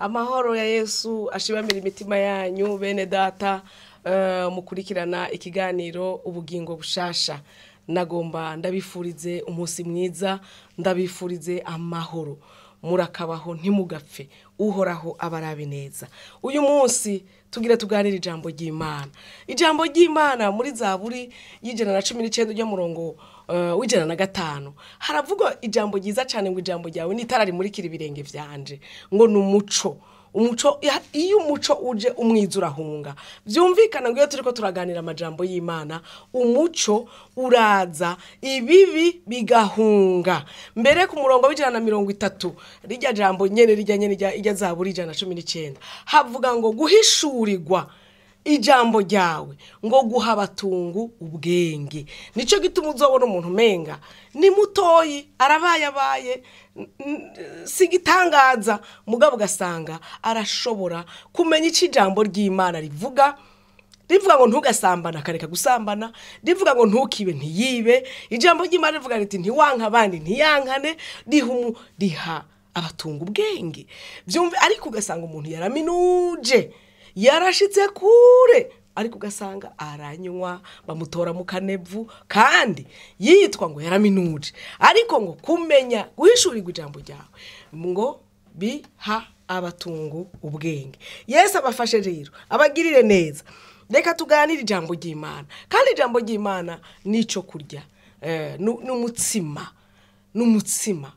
Amahoro ya Yesu ashibamira imitima yanyu bene data, mukurikirana ikiganiro Ubugingo Bushasha. Nagomba ndabifurize umunsi mwiza, ndabifurize amahoro. Murakabaho ntimugapfe, Uhoraho abarabe neza. Uyu munsi tugira tuganire ijambo ry'Imana. Ijambo ry'Imana muri Zaburi y'119 ryo murongo w'105 haravugwa ijambo ryiza cyane, ngo ijambo ryawe ni itara rimurikira ibirenge vyanje, ngo ni umuco. Umuco, iyo umuco uje umwiza urahunga. Byumvikana ngo iyo turiko turaganira amajambo y'Imana, umuco uraza ibibi bigahunga. Mbere ku murongo w'130 rijya jambo nyene rijya nyene ijya Zaburi 119 havuga ngo guhishurirwa ijambo ryawe ngo guha abatungu ubwenge. Nico gituma uzobona umuntu umenga ni mutoyi, arabayabaye, sigitangaza, mugabo ugasanga arashobora kumenya ico ijambo ry'Imana rivuga. Rivuga ngo ntugasambana akareka gusambana, rivuga ngo ntukibe ntiyibe. Ijambo ry'Imana rivuga riti ntiwanka abandi ntiyankane, riha abatunga ubwenge. Byumve, ariko ugasanga umuntu yaraminuje, yarashitse kure, ariko ugasanga aranywa, bamutora mu kanevu, kandi yitwa ngo yaraminuje. Ariko ngo kumenya guhishurirwa ijambo ryawe ngo biha abatungu ubwenge. Yesu abafashe rero, abagirire neza. Reka tuganire ijambo ry'Imana. Kandi ijambo ry'Imana nico kurya, n'umutsima, n'umutsima.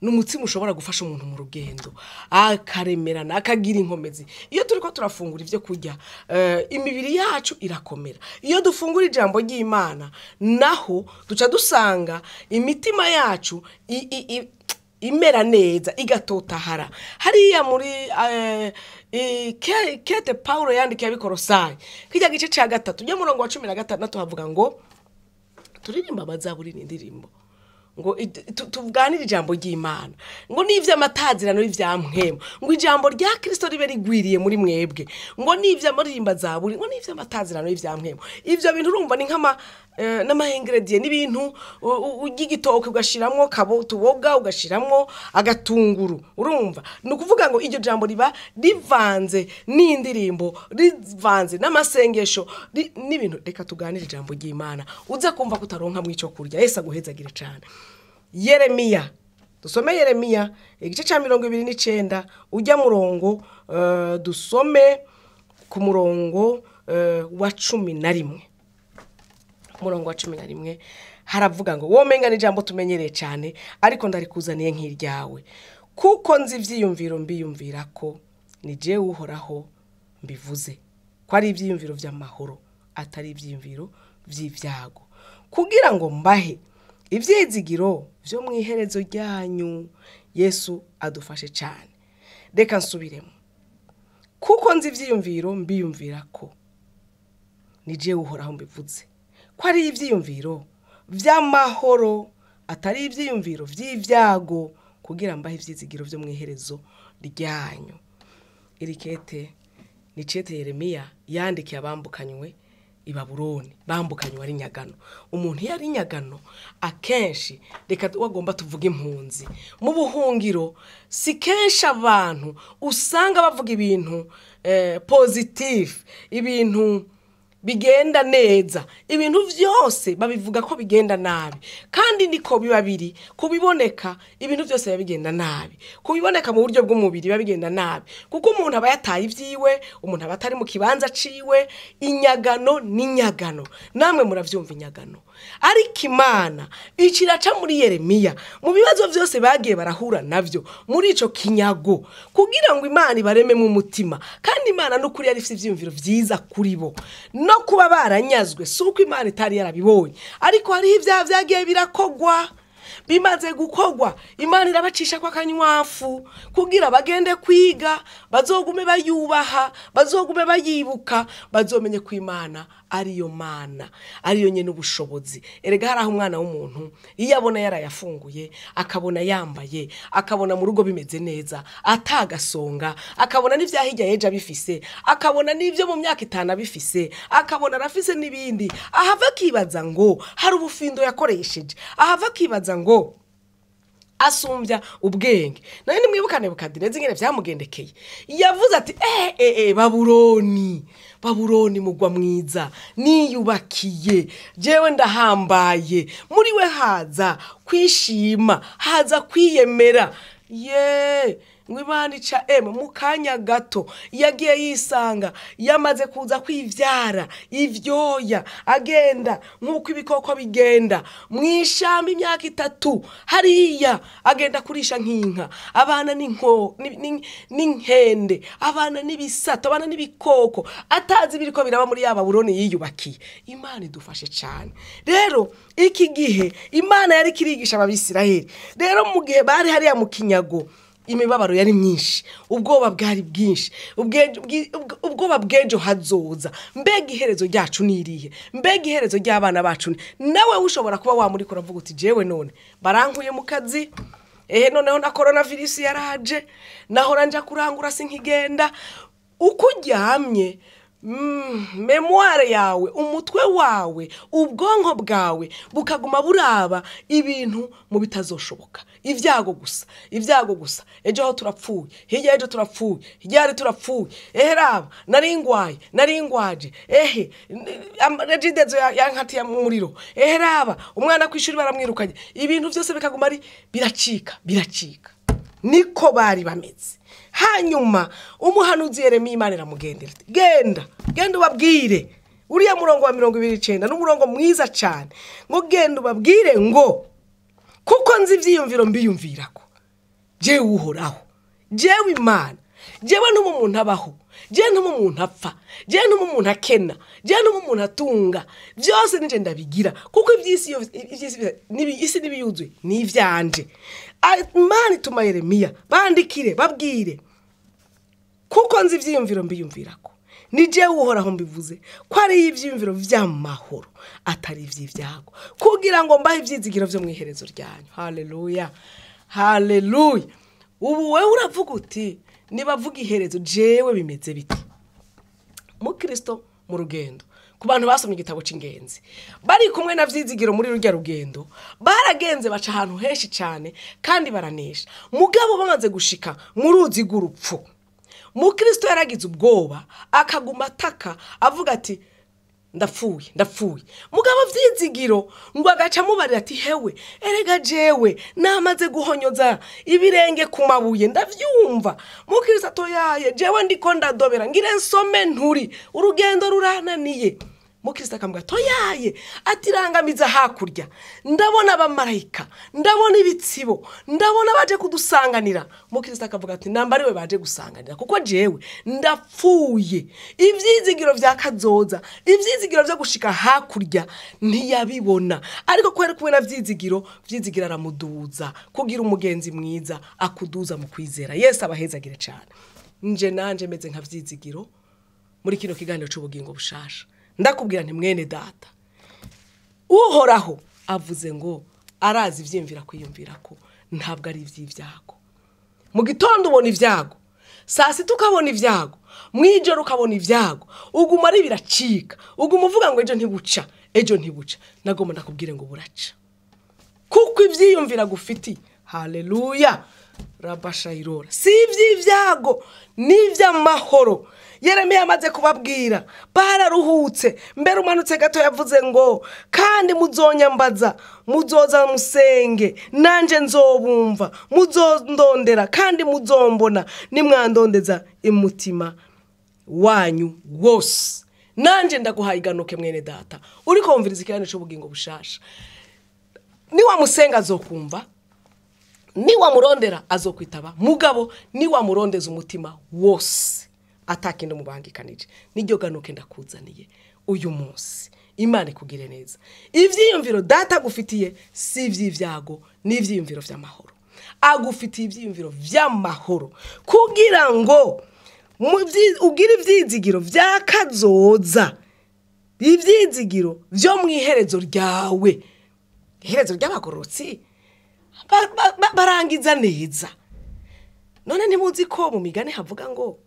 N'umutsima ushobora gufasha umuntu mu rugendo, akaremerana, akagira inkomezi. Iyo turiko turafungura ivyo kurya, imibiri yacu irakomera. Iyo dufungura ijambo ry'Imana, naho duca dusanga imitima yacu imera neza, igatotahara. Hariya muri kete Paulo yandikiye abikorosayi, kijya gice ca 3 ryo murongo wa 16 havuga ngo turirimba amazaburi n'indirimbo, ngo tuganire ijambo ry'Imana, ngo n'ivy'amatazirano n'ivyamwema, ngo ijambo rya Kristo ribe rigwiriye muri mwebwe, ngo n'ivy'amaririmba zaburi, ngo n'ivy'amatazirano n'ivyamwema. Ivyo bintu urumva ni nk'ama n'ama ingredient, n'ibintu urya igitoke ugashiramwo kabo tuboga, ugashiramwo agatunguru. Urumva ni ukuvuga ngo iryo jambo riba rivanze n'indirimbo, rivanze n'amasengesho, n'ibintu. Reka tuganire ijambo ry'Imana, uze kumva kutaronka mwico kurya. Yesu aguhezagire cyane. Yeremiya, dusome Yeremiya igice ca 29 ujya murongo, dusome ku murongo wa 11. Umurongo wa 11 haravuga ngo womenga ni ijambo tumenyereye cyane, ariko ndarikuzaniye nk'iryawe, kuko nzi ivyiyumviro mbiyumvira ko ni jewe Uhoraho mbivuze, ko ari ivyiyumviro vy'amahoro atari ivyiyumviro vy'ivyago, kugira ngo mbahe ivyizigiro vyo mwiherezo ryanyu. Yesu adufashe cyane. Reka nsubiremo, kuko nzi ivyiyumviro mbiyumvira ko ni jewe Uhoraho mbivuze, ko ari ivyiyumviro vy'amahoro atari ivyiyumviro vy'ivyago, kugira mbahe ivyizigiro vyo mwiherezo ryanyu. Iri kete ni cete Yeremiya yandikiye abambukanywe i Babuloni, bambukanywe ari nyagano. Umuntu iyo ari nyagano akenshi, reka wagomba tuvuge impunzi mu buhungiro, si kenshi abantu usanga bavuga ibintu positif, ibintu bigenda neza. Ibintu vyose babivuga ko bigenda nabi, kandi niko biba biri. Kubiboneka ibintu byose biba bigenda nabi, kubiboneka mu buryo bw'umubiri biba bigenda nabi, kuko umuntu aba yataye ivyiwe, umuntu aba atari mu kibanza ciwe. Inyagano n'inyagano, namwe muravyumva inyagano. Ariko Imana ikiraca muri Yeremiya mu bibazo vyose bagiye barahura navyo muri ico kinyago, kugira ngo Imana ibarememo umutima. Kandi Imana n'ukuri yari ifite ivyiyumviro vyiza kuri bo, no kuba baranyazwe si uko Imana itari yarabibonye, ariko hariho ivyaha vyagiye birakogwa. Bimaze gukogwa, Imana irabacisha kwa kanywafu kugira bagende kwiga, bazogume bayubaha, bazogume bayibuka, bazomenye ko Imana ariyo Mana, ariyo nyene ubushobozi. Erega hari aho umwana w'umuntu iyo abona yarayafunguye, akabona yambaye, akabona mu rugo bimeze neza, atagasonga, akabona n'ivyahijya yeje abifise, akabona n'ivyo mu myaka 5 abifise, akabona arafise n'ibindi, ahava akibaza ngo hari ubufindo yakoresheje, ahava akibaza ngo Asumbya ubwenge. Nawe nimwibuka Nebukadineza ingene vyamugendekeye. Yavuze ati Babuloni, Babuloni mugwa mwiza, niyubakiye, jewe ndahambaye, muri we haza kwishima, haza kwiyemera. Ye ngo ica mu kanya gato yagiye yisanga yamaze kuza kwivyara ivyoya, agenda nk'uko ibikoko bigenda mu ishamba imyaka 3 hariya, agenda kurisha nk'inka, abana n'inkende, abana n'ibisato, abana n'ibikoko, atazi ibiriko biraba muri ya Babuloni yiyubakiye. Imana idufashe cyane. Rero iki gihe Imana yari kirigisha ababisiraheli. Rero mu gihe bari hariya mu kinyago, imibabaro yari myinshi, ubwoba bwari bwinshi, ubwoba bw'ejo hazoza. Mbega iherezo ryacu nirihe? Mbega iherezo ry'abana bacu? Nawe ushobora kuba wamuriko uravuga uti jewe none barankuye mu kazi, ehe noneho na coronavirus yaraje, nahora nja kurangura sinkigenda. Uko uryamye, memoire yawe, umutwe wawe, ubwonko bwawe bukaguma buraba ibintu mu bitazoshoboka, ibyago gusa, ibyago gusa. Ejo ho turapfuye, hirya ejo turapfuye, hirya ari turapfuye, ehe raba naringwaye, naringwaje, ehe regidezo yankatiye mu muriro, ehe raba umwana kwishuri baramwirukanye. Ibintu byose bikaguma ari biracika, biracika. Niko bari bameze. Hanyuma umuhanuzi Yeremiya Imana iramugendera ati genda, genda ubabwire. Uriya murongo wa 29 n'umurongo mwiza cyane, ngo genda ubabwire ngo kuko nzi ivyiyumviro mbiyumvirako, jewe Uhoraho, jewe Imana, jewe ntuma umuntu abaho, jewe ntuma umuntu apfa, jewe ntuma umuntu akena, jewe ntuma umuntu atunga, byose nije ndabigira, kuko ivy'isi isi n'ibiyuzuye ni ivyanje. Imana ituma Yeremiya bandikire babwire, kuko nzi ivyiyumviro mbiyumvirako, ni jewe Uhoraho mbivuze, ko ari ivyiyumviro vy'amahoro atari ivy'ibyago, kugira ngo mbahe ivyizigiro vyo mu iherezo ryanyu. Haleluya, haleluya. Ubu wewe uravuga uti nibavuga iherezo jewe bimeze biti? Mu Kristo mu rugendo, ku bantu basomye igitabo c'ingenzi bari kumwe na Vyizigiro muri rurya rugendo, baragenze baca ahantu henshi cyane kandi baranesha. Mugabo bamaze gushika mu ruzi rw'urupfu, mu Kristo yaragize ubwoba, akaguma ataka avuga ati ndapfuye, ndapfuye. Mugabo Vyizigiro ngo agaca mubarira ati hewe, erega jewe namaze guhonyoza ibirenge ku mabuye ndavyumva. Mu Kristo atoyaye, jewe ndiko ndadobera ngire nsome nturi, urugendo rurananiye. Mu Kristo akamubwira toyaye, atirangamiza hakurya, ndabona abamarayika, ndabona ibitsibo, ndabona baje kudusanganira. Mu Kristo akavuga ati nambariwe baje gusanganira, kuko jewe ndapfuye. Ivyizigiro vya kazoza, ivyizigiro vyo gushika hakurya ntiyabibona, ariko ko yari kumwe na Vyizigiro, Vyizigiro aramuduza kugira umugenzi mwiza akuduza mu kwizera. Yesu abahezagire cyane. Nje nanje meze nka Vyizigiro muri kino kiganiro c'ubugingo bushasha. Ndakubwira nti mwene data, Uhoraho avuze ngo arazi ivyiyumvira kwiyumvira ko ntabwo ari ivy'ibyago. Mu gitondo ubona ibyago, saa sita ukabona ibyago, mwijoro ukabona ibyago, uguma ari biracika, uguma uvuga ngo ejo ntibuca, ejo ntibuca. Nagomba ndakubwire ngo buraca, kuko ivyiyumvira gufiti. Haleluya, rabashayirora, si ivy'ibyago n'ivy'amahoro. Yeremiya amaze kubabwira bararuhutse. Mbere umanutse gato yavuze ngo kandi muzonyambaza, muzoza musenge, nanje nzobumva, muzondondera kandi muzombona, nimwandondeza imutima wanyu wose. Nanje ndaguhaye iganuke mwene data, uriko wumviriza ikiganiro c'ubugingo bushasha. Niwamusenga azokumva, niwamurondera azokwitaba, mugabo niwamurondeza umutima wose atakindi mubangikanije. Niryo ganuke ndakuzaniye uyu munsi. Imana ikugire neza. Ivyiyumviro data agufitiye si ivy'ibyago, ni ivyiyumviro vy'amahoro. Agufitiye ivyiyumviro vy'amahoro kugira ngo ugire ivyizigiro vya kazoza, ivyizigiro vyo mu iherezo ryawe. Iherezo ry'abagororotsi barangiza neza. None ntimuzi ko mu migani havuga ngo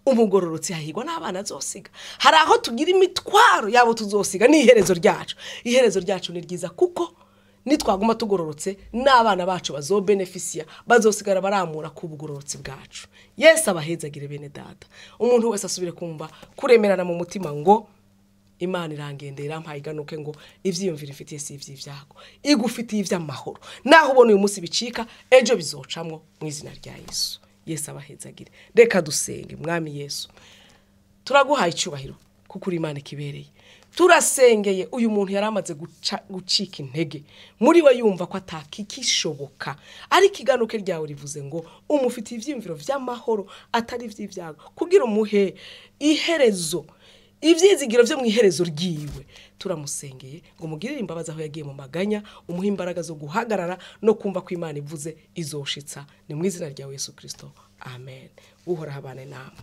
umugororotsi hahigwa n'abana azosiga? Hari aho tugira imitwaro yabo tuzosiga, ni iherezo ryacu. Iherezo ryacu ni ryiza kuko Nitwaguma tugororotse, n'abana bacu bazobenefisiya, bazosigara baramura ku bugororotsi bwacu. Yesu abahezagire bene data. Umuntu wese asubire kumva kuremerana mu mutima ngo Imana irangendera, irampaye iganuke, ngo ivyiyumviro ifitiye si ivy'ivyago, igufitiye ivy'amahoro. Naho ubona uyu munsi bicika, ejo bizocamwo mu izina rya Yesu. Yesu abahezagire. Reka dusenge. Mwami Yesu, turaguhaye icyubahiro kuko uri Imana ikibereye. Turasengeye uyu muntu yari amaze gucika intege muri we, yumva ko atakikishoboka, ariko iganuke ryawe rivuze ngo umufitiye ivyiyumviro vy'amahoro atari ivy'ivyago, kugira umuhe iherezo, ivyizigiro vyo mu iherezo ryiwe. Turamusengeye ngo mugirire imbabazi aho yagiye mu maganya, umuhe imbaraga zo guhagarara no kumva ko Imana ivuze izoshitsa. Ni mu izina rya Yesu Kristo, amen. Uhoraho abane namwe.